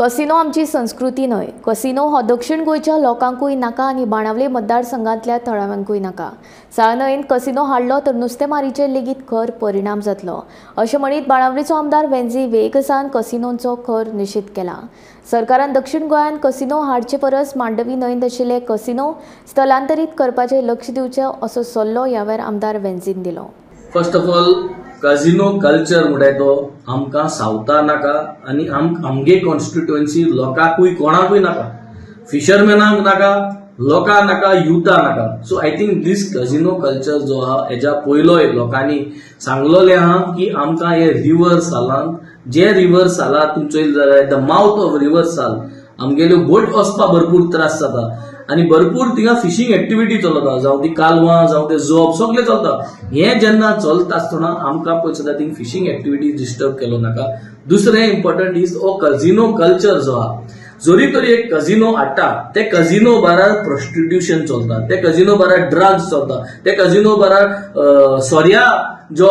Casino आमची संस्कृती न्हय. कसिनो हो दक्षिण गोंयच्या लोकांकूय नाका आनी बाणावले मतदारसंघांतल्या थळाव्यांकूय नाका. साळ न्हंयेन कसिनो हाडलो तर नुस्तेमारीचेर लेगीत खर परिणाम जातलो अशें म्हणीत बाणावलेचो आमदार वेन्झी व्हिएगसान कसिनोंचो खर निशेध केला. सरकारान दक्षिण गोंयांत कसिनो हाडचे परस मांडवी न्हंयेंत आशिल्ले कसिनो स्थलांतरीत करपाचें लक्ष दिवचें असो सल्लो ह्या वेळार आमदार वेन्झीन दिलो. First of all, casino culture म्हणटाय तो आमकां सावथा नाका आनी आमगे कॉन्स्टिट्युएन्सी लोकांकूय कोणाकूय नाका, फिशरमॅनांक नाका, लोकांक नाका, युथा नाका. So I think this casino culture जो आहा हेज्या पयलोय लोकांनी सांगलोलें आहा की आमकां हे रिवर सालांत, जे रिवर साला तुमी चोयले जाल्यार the mouth of river Sal आमगेल्यो बोट वचपाक भरपूर त्रास जाता आनी भरपूर थिंगा फिशींग एक्टिविटी चलता, जावं ती कालवां जावं ते जोब सगळें चलता. हें जेन्ना चलता आसतना आमकां पळय सदां थिंग फिशींग एक्टिविटी डिस्टर्ब केलो नाका. दुसरें इम्पॉर्टंट is हो कझिनो कल्चर जो आहा, जरी तरी एक कझिनो हाडटा ते कझिनो बारार प्रोस्टिट्युशन चलता, ते कझिनो बारार ड्रग्स चलता, ते कझिनो बारार सोऱ्या जो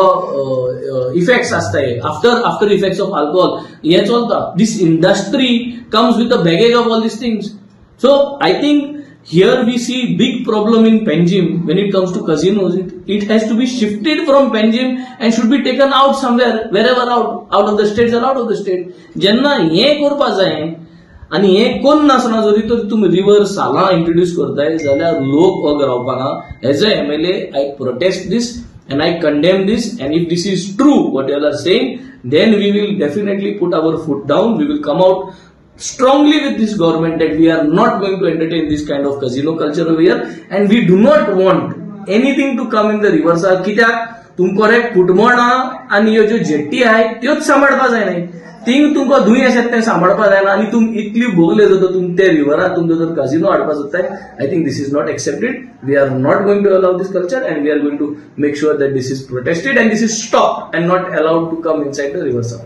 इफेक्ट्स आसता आफ्टर इफेक्ट्स ऑफ अल्कोहोल हे चलता. This industry comes with a baggage of all these things. So I think here we see big problem in Panjim when it comes to casinos. It has to be shifted from Panjim and should be taken out somewhere, wherever out of the states or out of the state. जेन्ना हे करपा जाय आनी हे कोण नासना जरी तर तुमी रिवर साला इंट्रोड्यूस करताय जाल्यार लोक ओग रावपाना. As a MLA I protest this and I condemn this, and if this is true what you are saying, then we will definitely put our foot down. We will come out strongly with this government that we are not going to entertain this kind of casino culture over here, and we do not want anything to come in the river Sal. कित्याक तुमकां रे कुटमणा आनी ह्यो ज्यो jetty आहाय त्योच सांबाळपा जायना, thing तुमकां धुंय आसात तें सांबाळपा जायना आनी तुम इतली भोगले जाता तुम ते रिवरान तुमकां जर कझिनो हाडपा सोदताय, I think this is not accepted. We are not going to allow this culture and we are going to make sure that this is protested and this is stop and not allowed to come inside the river Sal.